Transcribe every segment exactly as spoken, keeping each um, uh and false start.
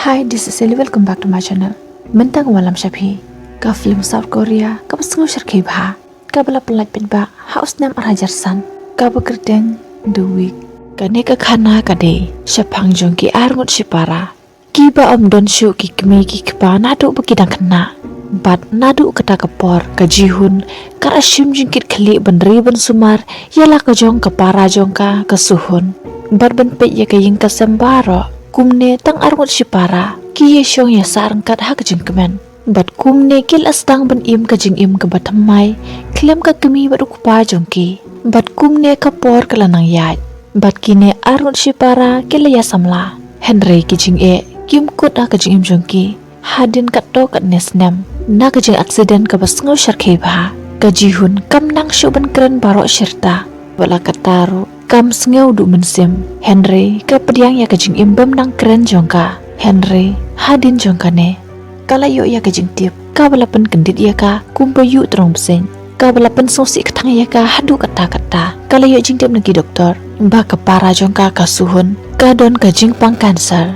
Hi, this is Ellie. Welcome back to my channel. Mynta nga wallam sha phi ka film South Korea kaba sngew shyrkhei bha, kaba la pynlait paidbah ha u snem ar hajar san, kaba kyrteng The Wig. Kane ka khana ka dei shaphang jong ki arngut shipara kiba ym don shuh ki kmie ki kpa naduh ba ki dang khynnah. Bad naduh kata ka por ka Jihun ka la shim jingkit khlieh ban ri ban sumar ïa la ka jong ka para jong ka, ka Suhun, bad ban peit ïa ka ïing ka sem baroh. Kumne tang arngut shipara ki ïashong ïasah ryngkat ha ka jingkmen. Bad kumne ki la sdang ban im ka jingim kaba thymmai khlem ka kmie bad u kpa jong ki. Bad kumne ka por ka la nang ïaid, bad kine arngut shipara ki la ïa samla. Hynrei ki jingeh kim kut ha ka jingim jong ki hadien katto katne snem na ka jingaccident kaba sngew shyrkhei bha. Ka Jihun kam nang shuh ban kren baroh shirta, wat la katta ruh kam sngew duh mynsiem. Hynrei ka pdiang ïa ka jingim bym nang kren jong ka. Hynrei hadien jong kane ka la ïoh ïa ka jingtip kaba la pynkyndit ïa ka kumba ïuh tyrong bseiñ, kaba la pynsngewsih kthang ïa ka haduh katta katta. Ka la ïoh jingtip na ki doktor ba ka para jong ka, ka Suhun, ka don ka jingpang cancer.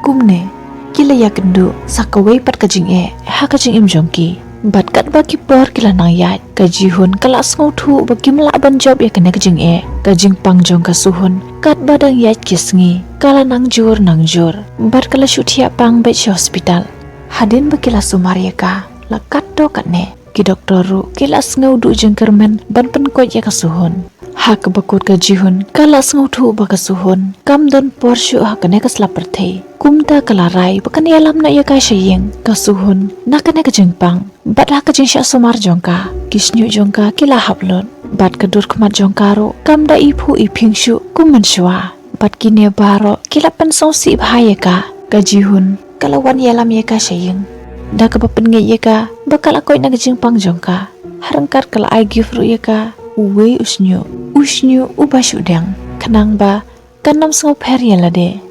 Kumne ki la ïakynduh sa kawei pat ka jingeh ha ka jingim jong ki. Bad katba ki por ki la nang ïaid, ka Jihun ka la sngewthuh ba kim lah ban jop ïa kane ka jingeh. Ka jingpang jong ka Suhun katba dang ïaid ki sngi ka la nang jur nang jur, bad ka la shu thiah pang beit sha hospital. Hadien ba ki la sumar ïa ka la katto katne, ki doktor ruh ki la sngew duh jingkyrmen ban pynkoit ïa ka Suhun. Ha kaba kut ka Jihun ka la sngewthuh ba ka Suhun kam don por shuh ha kane ka sla pyrthei. Kumta ka la rai ba kan ïalam noh ïa ka sha ïing, ka Suhun, na kane ka jingpang bad ha ka jingshah sumar jong ka. Ki shñiuh jong ka ki la hap lut, bad ka dur khmat jong ka ruh kam da iphuh iphieng shuh kum mynshuwa. Bad kine baroh ki la pynsngewsih bha ïa ka. Ka Jihun ka la wan ïalam ïa ka sha ïing da kaba pynngeit ïa ka ba ka la koit na ka jingpang jong ka. Ha ryngkat ka la ai gift ruh ïa ka uwei u shñiuh, u shñiuh uba shu deng, khnang ba kan ym sngew pher ïa lade.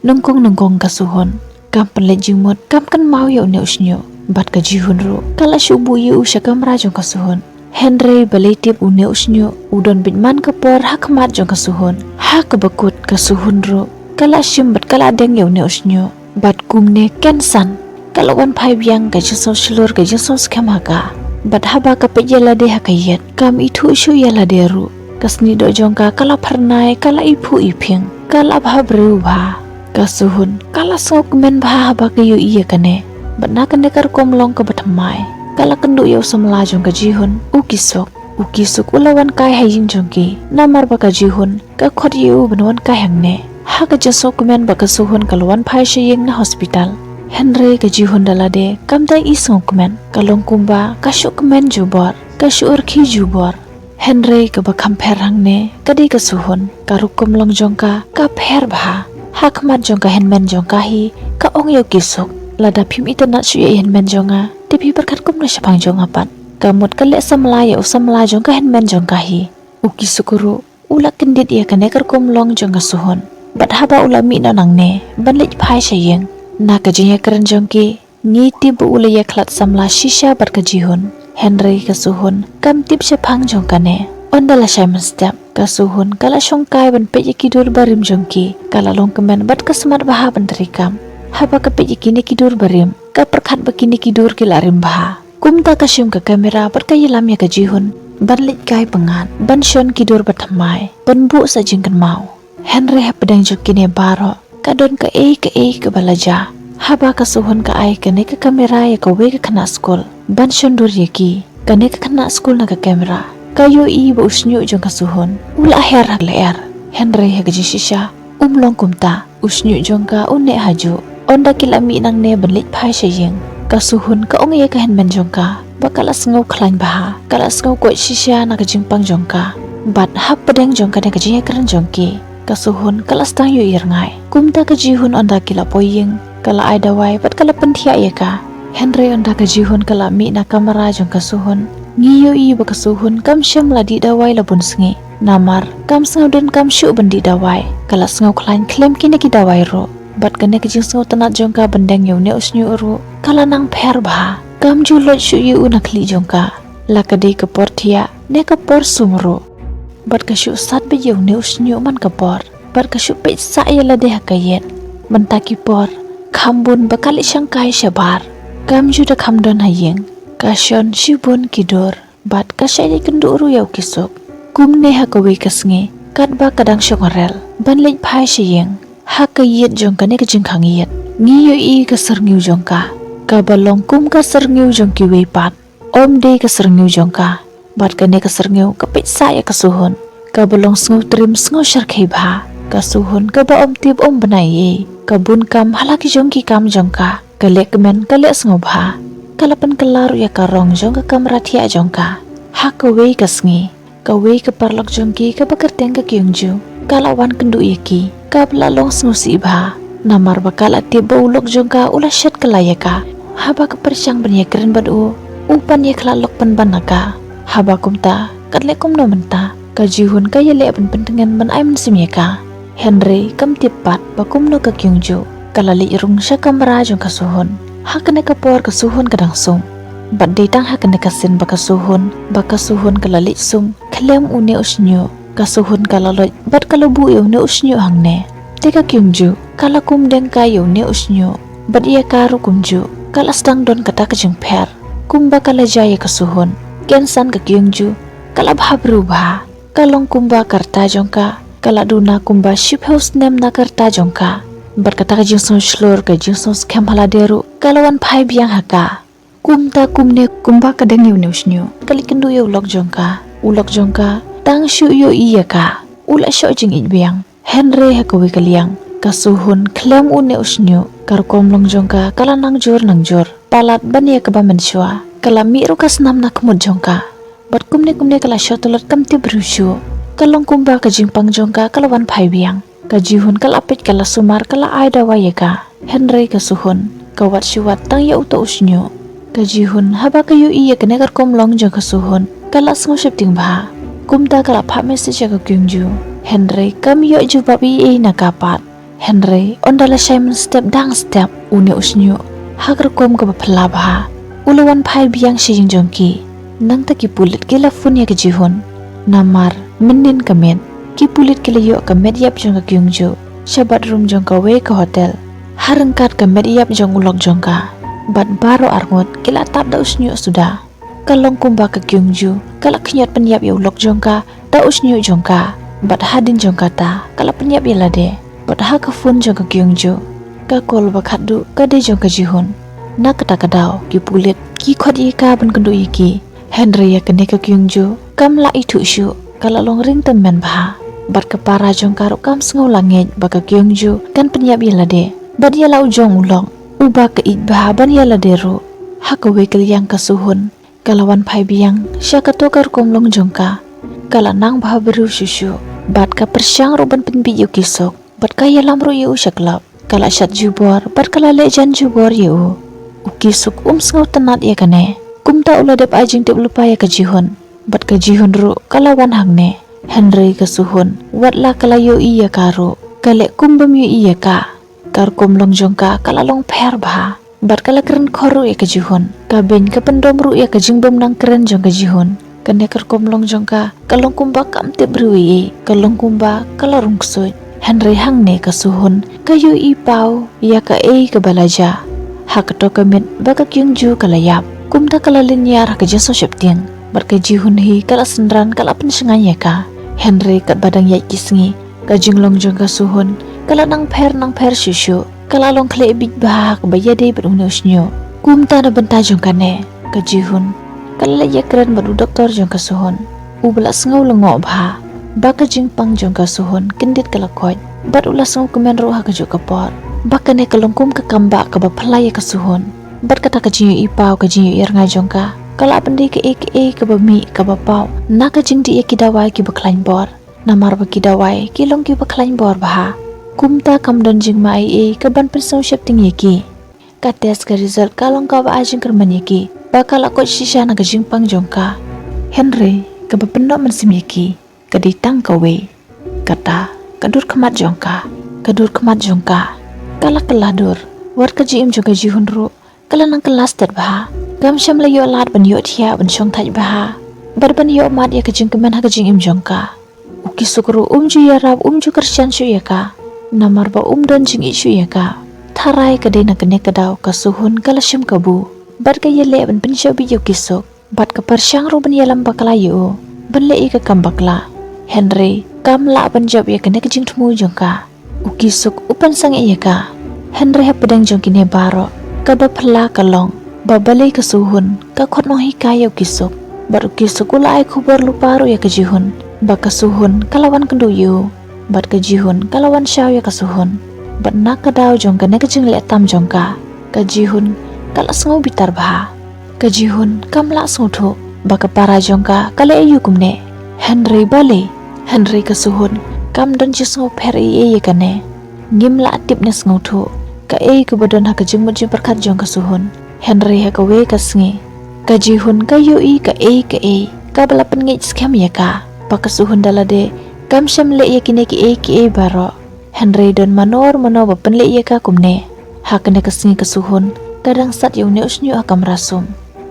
Nyngkong nyngkong ka Suhun kam pynleit jingmut, kam kynmaw ïa une u shñiuh. Bad ka Jihun ruh ka la shu buh ïa u sha kamra jong ka Suhun. Hynrei balei tip une u shñiuh u don beit man ka por ha khmat jong ka Suhun. Ha kaba kut ka Suhun ruh ka la shim bad ka la deng ïa une u shñiuh. Bad kumne kynsan ka la wan phai biang ka jingsngew shlur, ka jingsngew skhem ha ka. Bad haba ka peit ïa lade ha ka ïit, kam ithuh shuh ïa lade ruh. Ka snieh doh jong ka ka la phyrnai, ka la iphuh iphieng, ka la bha briew bha. Ka Suhun ka la sngewkmen bha haba ka ïohi ïa kane. Bad na kane ka rukom long kaba thymmai ka la kynduh ïa u samla jong ka Jihun, u Kisuk. U Kisuk u la wan kai ha ïing jong ki namar ba ka Jihun ka khot ïa u ban wan kai hangne. Ha ka jingsngewkmen ba ka Suhun ka la wan phai sha ïing na hospital, hynrei ka Jihun da lade kam da i sngewkmen. Ka long kumba ka shu kmen jubor, ka shu rkhie jubor. Hynrei kaba kham pher hangne ka dei ka Suhun. Ka rukom long jong ka ka pher bha. Ha khmat jong ka hynmen jong ka hi ka ong ïa u Kisuk, lada phim itynnad shuh ïa i hynmen jong nga, te phi pyrkhat kumno shaphang jong nga pat? Ka mut ka leh samla ïa u samla jong ka hynmen jong ka hi. U Kisuk ruh u la kyndit ïa kane ka rukom long jong ka Suhun. Bad haba u la mih noh nangne ban leit phai sha ïing, na ka jingïakren jong ki, ngi tip ba u la ïakhlad samla shisha bad ka Jihun. Hynrei ka Suhun kam tip shaphang jong kane. Ynda la shai mynstep, ka Suhun ka la shongkai ban peit ïa ki dur barim jong ki. Ka la long kmen bad ka smat bha ban treikam. Haba ka peit ïa kine ki dur barim, ka pyrkhat ba kine ki dur ki la rim bha. Kumta ka shim ka kamera bad ka ïalam ïa ka Jihun ban leit kai pyngngad, ban shon ki dur ba thymmai, ban buh sa jingkynmaw. Hynrei hapdeng jong kine baroh ka don kaei kaei kaba la jia. Haba ka Suhun ka ai kane ka kamera ïa kawei ka khynnah skul ban shon dur ïa ki, kane ka khynnah skul na ka kamera ka ïohi ba u shñiuh jong ka Suhun u la her ha lyer. Hynrei ha ka jingshisha um long kumta. U shñiuh jong ka u neh hajuh. Ynda ki la mih nangne ban leit phai sha ïing, ka Suhun ka ong ïa ka hynmen jong ka ba ka la sngew khlaiñ bha, ka la sngew koit shisha na ka jingpang jong ka. Bad hapdeng jong kane ka jingïakren jong ki, ka Suhun ka la sdang ïohi rngai. Kumta ka Jihun, ynda ki la poi ïing, ka la ai dawai bad ka la pynthiah ïa ka. Hynrei ynda ka Jihun ka la mih na kamra jong ka Suhun, ngi ïohi ba ka Suhun kam shym la dih dawai la bun sngi. Namar kam sngewdonkam shuh ban dih dawai, ka la sngew khlaiñ khlem kine ki dawai ruh. Bad kane ka jingsngewtynnad jong ka ban deng ïa une u shñiuh ruh ka la nang pher bha. Kam ju loit shuh ïa u na khlieh jong ka, la ka dei ka por thiah ne ka por sum ruh. Bad ka shu sat beit ïa une u shñiuh man ka por, bad ka shu peit sah ïa lade ha ka ïit. Mynta ki por kham bun ba ka leit shangkai shabar. Kam ju da kham don ha ïing, ka shon shibun ki dur, bad ka shah ïakynduh ruh ïa u Ki Suk. Kumne ha kawei ka sngi, katba ka dang shong rel ban leit phai sha ïing, ha ka ïit jong kane ka jingkhang ïit, ngi ïohi ka syrngiew jong ka, kaba long kum ka syrngiew jong kiwei pat, ym dei ka syrngiew jong ka. Bad kane ka syrngiew ka peit sah ïa ka Suhun, kaba long sngewtriem sngewshyrkhei bha. Ka Suhun kaba ym tip ym bna ei ei, ka bun kam ha la ki jong ki kam jong ka, ka leh kmen ka leh sngewbha. Ka la pynkylla ruh ïa ka rong jong ka kamra thiah jong ka. Ha kawei ka sngi, kawei ka paralok jong ki kaba kyrteng ka Kyung Ju, ka la wan kynduh ïa ki, kaba la long sngewsih bha, namar ba ka la tip ba u lok jong ka u la shet kylla ïa ka. Haba ka pyrshang ban ïakren bad u, u pan ïakhlad lok pynban na ka. Haba kumta, ka leh kumno mynta? Ka Jihun ka ïaleh ban pyntngen ban ai mynsiem ïa ka. Hynrei kam tip pat ba kumno ka Kyung Ju ka la leit rung sha kamra jong ka Suhun. Ha kane ka por ka Suhun ka dang sum. Bad dei tang ha kane ka sien ba ka Suhun, ba ka Suhun ka la leit sum khlem une u shñiuh. Ka Suhun ka la loit bad ka la buh ïa une u shñiuh hangne. Te ka Kyung Ju ka la kum deng kai ïa une u shñiuh, bad ïa ka ruh kumjuh, ka la sdang don kata ka jingpher, kumba ka la jia ïa ka Suhun. Kynsan ka Kyung Ju ka la bha briew bha. Ka long kumba ka rta jong ka ka la duna kumba shiphew snem na ka rta jong ka. Bad kata ka jingsngew shlur, ka jingsngew skhem ha lade ruh ka la wan phai biang ha ka. Kumta kumne kumba ka deng ïa une u shñiuh, ka leit kynduh ïa u lok jong ka. U lok jong ka tang shu ïohi ïa ka, u la shoh jingïeit biang. Hynrei ha kawei ka liang, ka Suhun khlem une u shñiuh, ka rukom long jong ka ka la nang jur nang jur. Palat ban ïa kaba mynshuwa, ka la mih ruh ka snam na khmut jong ka. Bad kumne kumne ka la shoh tlot kam tip briew shuh. Ka long kumba ka jingpang jong ka ka la wan phai biang. Ka Jihun ka la peit, ka la sumar, ka la ai dawai ïa ka. Hynrei ka Suhun ka wad shu wad tang ïa uto u shñiuh. Ka Jihun haba ka ïohi ïa kane ka rukom long jong ka Suhun, ka la sngew sheptieng bha. Kumta ka la phah message ïa ka Kyung Ju. Hynrei kam ïoh jubab ei ei na ka pat. Hynrei ynda la shai mynstep dang step, une u shñiuh ha ka rukom kaba phylla bha u la wan phai biang sha ïing jong ki. Nangta ki pulit ki la phone ïa ka Jihun. Namar mynnin ka miet, ki pulit ki la ïoh ka met ïap jong ka Kyung Ju sha bathroom jong kawei ka hotel, ha ryngkat ka met ïap jong u lok jong ka. Bad baroh arngut ki la tap da u shñiuh suda. Ka long kumba ka Kyung Ju ka la khñiot pynïap ïa u lok jong ka da u shñiuh jong ka. Bad hadien jong kata ka la pynïap ïa lade. Bad ha ka phone jong ka Kyung Ju, ka call ba khatduh ka dei jong ka Jihun. Na kata ka daw ki pulit ki khot ïa ka ban kynduh ïa ki. Hynrei ïa kane ka Kyung Ju kam lah ithuh shuh, ka la long ring tymmen bha. Bad ka para jong ka ruh kam sngew lah ngeit ba ka Kyung Ju kan pynïap ïa lade. Bad ïa la u jong u lok uba ka ïeit bha ban ïa lade ruh. Ha kawei ka liang ka Suhun ka la wan phai biang sha kato ka rukom long jong ka. Ka la nang bha briew shuh shuh, bad ka pyrshang ruh ban pynbieit ïa u Ki Suk, bad ka ïalam ruh ïa u sha club. Ka la shad jubor bad ka la leh jan jubor ïa u. U Ki Suk um sngewtynnat ïa kane, kumta u la dep ai jingtip lypa ïa ka Jihun. Bad ka Jihun ruh ka la wan hangne. Hynrei ka Suhun, wat la ka la ïohi ïa ka ruh, ka leh kum bym ïohi ïa ka. Ka rukom long jong ka ka la long pher bha. Bad ka la kren khor ruh ïa ka Jihun. Ka beiñ ka pyndom ruh ïa ka jingbym nang kren jong ka Jihun. Kane ka rukom long jong ka ka long kumba kam tip briew ei ei, ka long kumba ka la rung ksuid. Hynrei hangne ka Suhun ka ïohi paw ïa kaei kaba la jia. Ha kato ka miet ba ka Kyung Ju ka la ïap, kumta ka la lynñiar ha ka jingsngewsheptieng. Bad ka Jihun hi ka la synran, ka la pynshngaiñ ïa ka. Hynrei katba dang ïaid ki sngi, ka jinglong jong ka Suhun ka la nang pher nang pher shuh shuh. Ka la long khleh bit bha ha kaba ïadei bad une u shñiuh. Kumta na bynta jong kane, ka Jihun ka la leit ïakren bad u doktor jong ka Suhun, uba la sngew lyngngoh bha ba ka jingpang jong ka Suhun kyndit ka la koit. Bad u la sngewkmen ruh ha kajuh ka por ba kane ka long kum ka kambah kaba phylla ïa ka Suhun. Bad kata ka jingïohi paw, ka jingïohi rngai jong ka, ka la pyndei kaei kaei kaba mih kaba paw na ka jingdih ïa ki dawai kiba khlaiñ bor. Namar ba ki dawai ki long kiba khlaiñ bor bha, kumta kam don jingma ei ei kaban pynsngewsheptieng ïa ki. Ka test ka result ka long kaba ai jingkyrmen ïa ki ba ka la koit shisha na ka jingpang jong ka. Hynrei kaba pynnoh mynsiem ïa ki ka dei tang kawei, kata ka dur khmat jong ka. Ka dur khmat jong ka ka la kylla dur. Wat ka jingim jong ka Jihun ruh ka la nang kylla stet bha. Kam shym la ïoh lad ban ïoh thiah, ban shong thait bha, bad ban ïoh mad ïa ka jingkmen ha ka jingim jong ka. U Ki Suk ruh um ju ïarap, um ju kyrshan shuh ïa ka, namar ba um don jingïeit shuh ïa ka. Tharai ka dei na kane ka daw ka Suhun ka la shim kabu bad ka ïaleh ban pynshah bit ïa u Kisuk. Bad ka pyrshang ruh ban ïalam bakla ïa u ban leh ïa ka kam bakla. Hynrei kam lah ban jop ïa kane ka jingthmu jong ka. U Kisuk u pynsangeh ïa ka. Hynrei hapdeng jong kine baroh, kaba phylla ka long ba balei ka Suhun ka khot nonghikai ïa u Kisuk. Bad u Kisuk u la ai khubor lypa ruh ïa ka Jihun ba ka Suhun ka la wan kynduh ïa u. Bad ka Jihun ka la wan shaw ïa ka Suhun. Bad na ka daw jong kane ka jingleh tam jong ka, ka Jihun ka la sngew bitar bha. Ka Jihun kam lah sngewthuh ba ka para jong ka ka leh aïu kumne. Hynrei balei, hynrei ka Suhun kam don jingsngewpher ei ei ïa kane. Ngim lah tip ne sngewthuh kaei kaba don ha ka jingmut jingpyrkhat jong ka Suhun. Hynrei ha kawei ka sngi, ka Jihun ka ïohi kaei kaei kaba la pynngeit skhem ïa ka ba ka Suhun da lade kam shym leh ïa kine kiei kiei baroh. Hynrei don mano mano ba pynleh ïa ka kumne. Ha kane ka sngi ka Suhun ka dang sat ïa une u shñiuh ha kamra sum.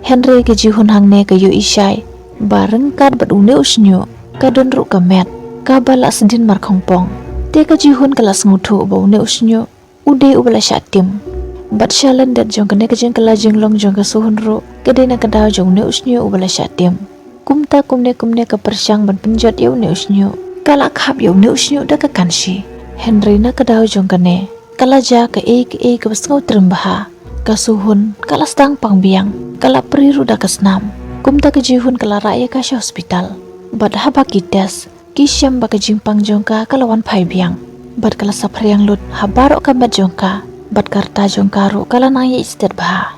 Hynrei ka Jihun hangne ka ïohi shai ba ryngkat bad une u shñiuh ka don ruh ka met kaba la sdien markhongpong. Te ka Jihun ka la sngewthuh ba une u shñiuh u dei uba la shah tim. Bad shalyndet jong kane ka jingkylla jinglong jong ka Suhun ruh ka dei na ka daw jong une u shñiuh uba la shah tim. Kumta kumne kumne ka pyrshang ban pynjot ïa une u shñiuh. Ka la khap ïa une u shñiuh da ka kanshi. Hynrei na ka daw jong kane ka la jia kaei kaei kaba sngew triem bha. Ka Suhun ka la sdang pang biang, ka la prie ruh da ka snam. Kumta ka Jihun ka la rah ïa ka sha hospital. Bad haba ki test, ki shem ba ka jingpang jong ka ka la wan phai biang. Bad ka la saphriang lut ha baroh ka met jong ka. Bad ka rta jong ka ruh ka la nang ïaid stet bha.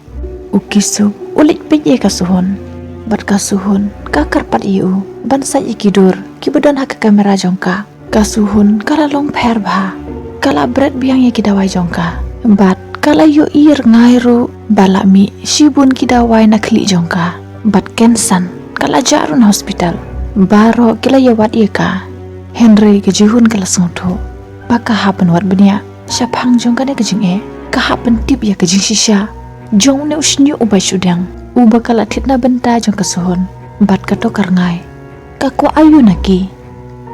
U Kisuk u leit peit ïa ka Suhun. Bad ka Suhun ka kyrpad ïa u ban sait ïa ki dur kiba don ha ka kamra jong ka. Ka Suhun ka la long pher bha. Ka la bret biang ïa ki dawai jong ka. Bad ka la ïohi rngai ruh ba la mih shibun ki dawai na khlieh jong ka. Bad kynsan ka la jah ruh na hospital. Baroh ki la ïawad ïa ka. Hynrei ka Jihun ka la sngewthuh ba ka hap ban wad bniah shaphang jong kane ka jingeh. Ka hap ban tip ïa ka jingshisha jong une u shñiuh uba shu dang, uba ka la thied na bynta jong ka Suhun. Bad kato ka rngai ka kwah aïu na ki.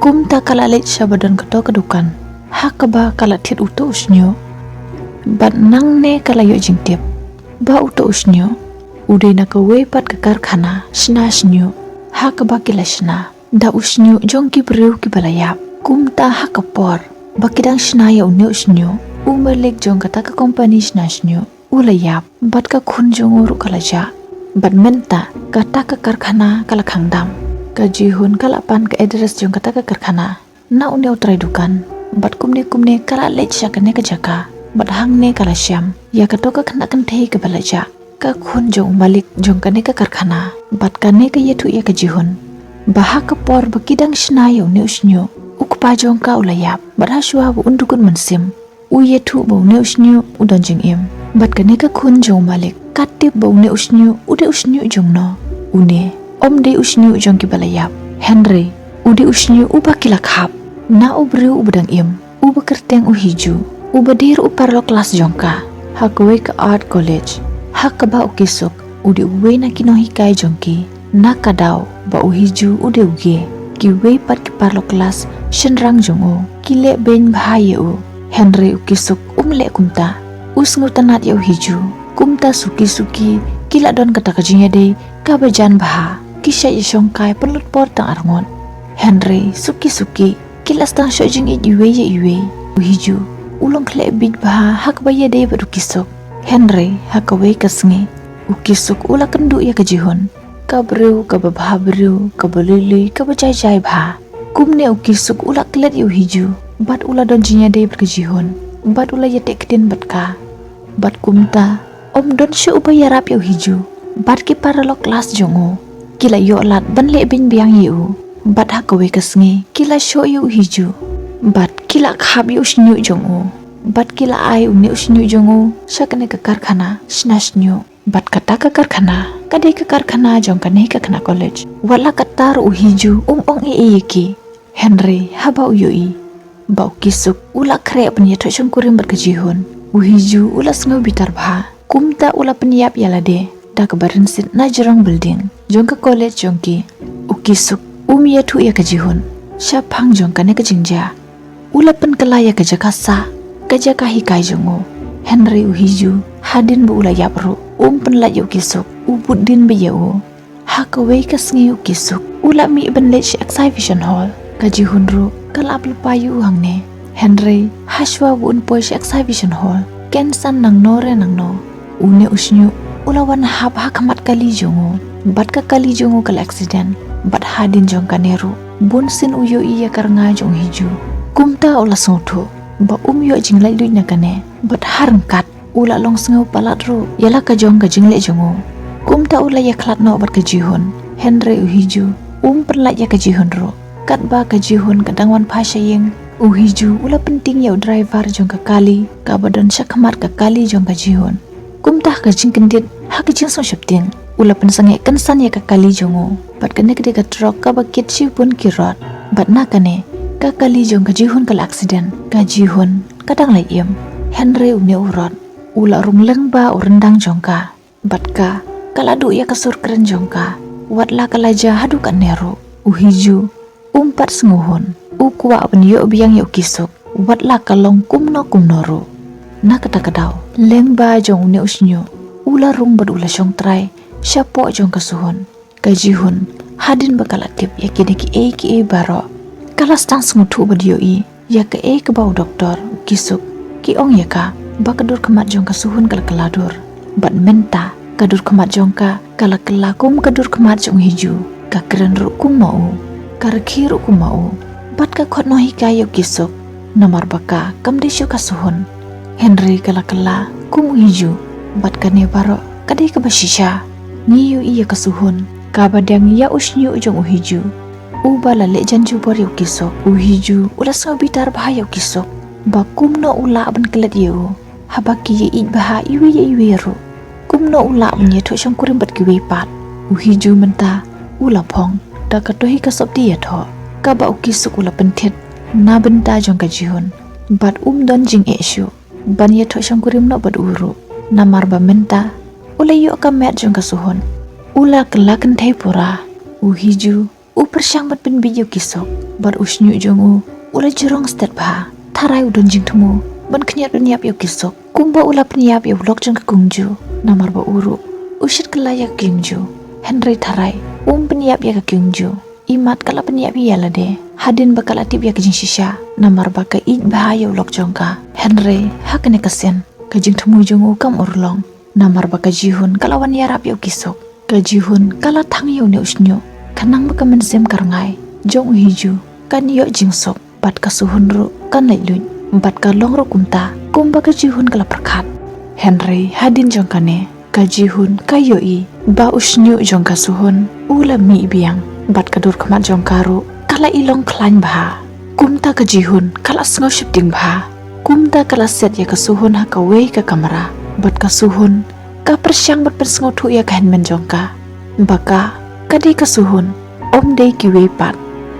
Kumta ka la leit sha ba don kato ka dukan ha kaba ka la thied uto u shñiuh. Bad nangne ka la ïoh jingtip ba uto u shñiuh u dei na kawei pat ka karkhana shna shñiuh ha kaba ki la shna da u shñiuh jong ki briew kiba la ïap. Kumta ha ka por ba ki dang shna ïa une u shñiuh, u malik jong kata ka kompani shna shñiuh u la ïap, bad ka khun jong u ruh ka la jah. Bad mynta kata ka karkhana ka la khang dam. Ka Jihun ka la pan ka address jong kata ka karkhana na une u trai dukan. Bad kumne kumne ka la leit sha kane ka jaka. Bad hangne ka la shem ïa kato ka khynnah kynthei kaba la jah, ka khun jong u malik jong kane ka karkhana. Bad kane ka ïathuh ïa ka Jihun ba ha ka por ba ki dang shna ïa une u shñiuh, u kpa jong ka u la ïap. Bad ha shuwa ba un dukut mynsiem, u ïathuh ba une u shñiuh u don jingim. Bad kane ka khun jong u malik ka tip ba une u shñiuh u dei u shñiuh jong no. Une ym dei u shñiuh jong kiba la ïap, hynrei u dei u shñiuh uba ki la khap na u briew uba dang im, uba kyrteng u Hiju, uba dei ruh u paralok klas jong ka ha kawei ka art college, ha kaba u Kisuk u dei uwei na ki nonghikai jong ki. Na ka daw ba u Hiju u dei u gay, kiwei pat ki paralok klas shynrang jong u ki leh beiñ bha ïa u. Hynrei u Kisuk um leh kumta. U sngewtynnad ïa u Hiju. Kumta suki suki ki la don kata ka jingïadei kaba jan bha. Ki shait ïashongkai pynlut por tang arngut. Hynrei suki suki ki la sdang shoh jingïeit iwei ïa iwei. U Hiju u long khleh bit bha ha kaba ïadei bad u Kisuk. Hynrei ha kawei ka sngi u Kisuk u la kynduh ïa ka Jihun, ka briew kaba bha briew, kaba lui lui, kaba jai jai bha. Kumne u Kisuk u la klet ïa u Hiju bad u la don jingïadei bad ka Jihun bad u la ïateh ktien bad ka. Bad kumta ym don shuh uba ïarap ïa u Hiju bad ki paralok klas jong u ki la ïoh lad ban leh beiñ biang ïa u. Bad ha kawei ka sngi ki la shoh ïa u Hiju bad ki la khap ïa u shñiuh jong u. Bad ki la ai une u shñiuh jong u sha kane ka karkhana shna shñiuh. Bad kata ka karkhana ka dei ka karkhana jong kane ka khynnah college. Wat la katta ruh u Hiju um ong ei ei ïa ki. Hynrei haba u ïohi ba u Kisuk u la khreh ban ïathoh shongkurim bad ka Jihun, u Hiju u la sngew bitar bha. Kumta u la pynïap ïa lade da kaba rynsied na jrong building jong ka college jong ki. U Kisuk um ïathuh ïa ka Jihun shaphang jong kane ka jingjia. U la pynkylla ïa ka jaka sah, ka jaka hikai jong u. Hynrei u Hiju, hadien ba u la ïap ruh, um pynlait ïa u Kisuk, u bud dien beit ïa u. Ha kawei ka sngi u Kisuk u la mih ban leit sha exhibition hall. Ka Jihun ruh ka la ap lypa ïa u hangne. Hynrei hashwa ba un poi sha exhibition hall, kynsan nangno re nangno, une u shñiuh u la wan hap ha khmat kali jong u. Bad ka kali jong u ka la accident. Bad hadien jong kane ruh, bun sien u ïohi ïa ka rnga jong u Hiju. Kumta u la sngewthuh ba um ïoh jinglaitluid na kane. Bad ha ryngkat u la long sngewpalat ruh ïa la ka jong ka jingleh jong u. Kumta u la ïakhlad noh bad ka Jihun. Hynrei u Hiju um pynlait ïa ka Jihun ruh. Katba ka Jihun ka dang wan phai sha ïing, u Hiju u la pyntieng ïa u driver jong ka kali kaba don sha khmat ka kali jong ka Jihun. Kumta ha ka jingkyndit, ha ka jingsngewsheptieng, u la pynsangeh kynsan ïa ka kali jong u. Bad kane ka dei ka trok kaba kit shibun ki rot. Bad na kane, ka kali jong ka Jihun ka la accident. Ka Jihun ka dang lait im, hynrei une u rot u la rung lyngba u ryndang jong ka. Bad ka, ka la duh ïa ka sur kren jong ka. Wat la ka la jia haduh katne ruh, u Hiju um pat sngewhun. U kwah ban ïoh biang ïa u Kisuk, wat la ka long kumno kumno ruh. Na kata ka daw, lyngba jong une u shñiuh u la rung bad u la shong trai shapoh jong ka Suhun. Ka Jihun, hadien ba ka la tip ïa kine kiei kiei baroh, ka la sdang sngewthuh bad ïohi ïa kaei kaba u doktor, u Kisuk, ki ong ïa ka, ba ka dur khmat jong ka Suhun ka la kylla dur. Bad mynta ka dur khmat jong ka ka la kylla kum ka dur khmat jong u Hiju. Ka kren ruh kum ma u, ka rkhie ruh kum ma u. Bad ka khot noh hi ka ïa u Kisuk, namar ba ka kam dei shuh ka Suhun. Hynrei ka la kylla kum u Hiju. Bad kane baroh ka dei kaba shisha. Ngi ïohi ïa ka Suhun kaba dang ïa u shñiuh jong u Hiju, uba la leh jan jubor ïa u Kisuk. U Hiju u la sngewbitar bha ïa u Kisuk, ba kumno u lah ban klet ïa u, haba ki ïeit bha iwei ïa iwei ruh. Kumno u lah ban ïathuh shongkurim bad kiwei pat. U Hiju mynta u la phong da kato hi ka sopti ïathuh kaba u Kisuk u la pynthied na bynta jong ka Jihun. Bad um don jingeh shuh ban ïathuh shongkurim noh bad u ruh, namar ba mynta u la ïoh ka met jong ka Suhun. U la kylla kynthei pura. U Hiju u pyrshang ban pynbieit ïa u Kisuk, bad u shñiuh jong u u la jrong stet bha. Tharai u don jingthmu ban khñiot ban ïap ïa u Kisuk, kumba u la pynïap ïa u lok jong ka Kyungju. Namar ba u ruh u shit kylla ïa ka Kyungju. Hynrei tharai um pynïap ïa ka Kyungju, imat ka la pynïap ïa lade hadien ba ka la tip ïa ka jingshisha, namar ba ka ïeit bha ïa u lok jong ka. Hynrei ha kane ka sien ka jingthmu jong u kam urlong, namar ba ka Jihun ka la wan ïarap ïa u Kisuk. Ka Jihun ka la thang ïa une u shñiuh, khnang ba ka mynsiem ka rngai jong u Hiju kan ïoh jingsuk, bad ka Suhun ruh kan laitluid. Bad ka long ruh kumta kumba ka Jihun ka la pyrkhat. Hynrei hadien jong kane, ka Jihun ka ïohi ba u shñiuh jong ka Suhun u la mih biang, bad ka dur khmat jong ka ruh ka la i long khlaiñ bha. Kumta ka Jihun ka la sngew sheptieng bha. Kumta ka la set ïa ka Suhun ha kawei ka kamra, bad ka Suhun ka pyrshang ban pynsngewthuh ïa ka hynmen jong ka ba ka, ka dei ka Suhun, ym dei kiwei pat.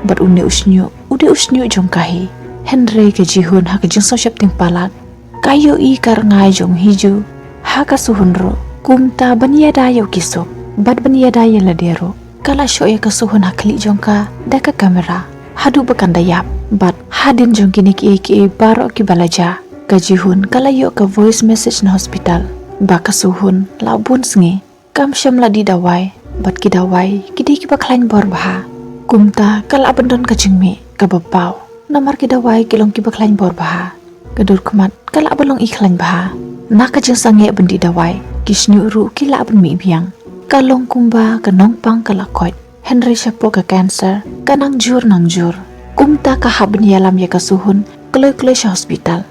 Bad une u shñiuh u dei u shñiuh jong ka hi. Hynrei ka Jihun ha ka jingsngewsheptieng palat, ka ïohi ka rngai jong u Hiju ha ka Suhun ruh. Kumta ban ïada ïa u Kisuk bad ban ïada ïa lade ruh, ka la shoh ïa ka Suhun ha khlieh jong ka da ka kamera haduh ba kan da ïap. Bad hadien jong kine kiei kiei baroh kiba la jia, ka Jihun ka la ïoh ka voice message na hospital ba ka Suhun la bun sngi kam shym la dih dawai, bad ki dawai ki dei kiba khlaiñ bor bha. Kumta ka lah ban don ka jingmih kaba paw, namar ki dawai ki long kiba khlaiñ bor bha. Ka dur khmat ka lah ban long i khlaiñ bha. Na ka jingsangeh ban dih dawai, ki shñiuh ruh ki lah ban mih biang. Ka long kumba ka nongpang ka la koit, hynrei shapoh ka cancer ka nang jur nang jur. Kumta ka hap ban ïalam ïa ka Suhun kloi kloi sha hospital.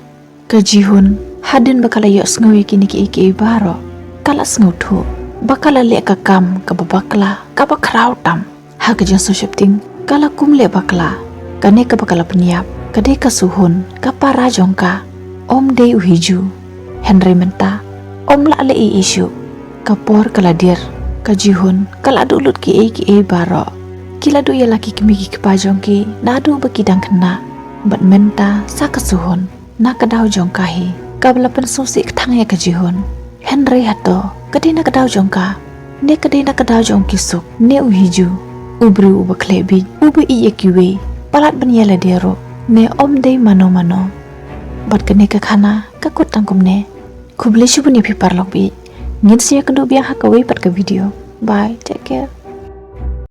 Ka Jihun, hadien ba ka la ïohsngew ïa kine kiei kiei baroh, ka la sngewthuh ba ka la leh ka kam kaba bakla, kaba khraw tam. Ha ka jingsngewsheptieng, ka la kum leh bakla. Kane kaba ka la pynïap ka dei ka Suhun, ka para jong ka, ym dei u Hiju. Hynrei mynta ym lah leh ei ei shuh. Ka por ka la dier, ka Jihun ka la duh lut kiei kiei baroh. Ki la duh ïa la ki kmie ki kpa jong ki naduh ba ki dang khynnah, bad mynta sa ka Suhun. Na ka daw jong ka hi kaba la pynsngewsih kthang ïa ka Jihun. Hynrei hato ka dei na ka daw jong ka, ne ka dei na ka daw jong u Kisuk, ne u Hiju? U briew uba khleh bieit, uba ïeit ïa kiwei, palat ban ïa lade ruh, ne ym dei mano mano? Bad kane ka khana ka kut tang kumne. Khublei shibun ïa phi paralok baieit. Ngin sa ïakynduh biang ha kawei pat ka video. Bye, take care.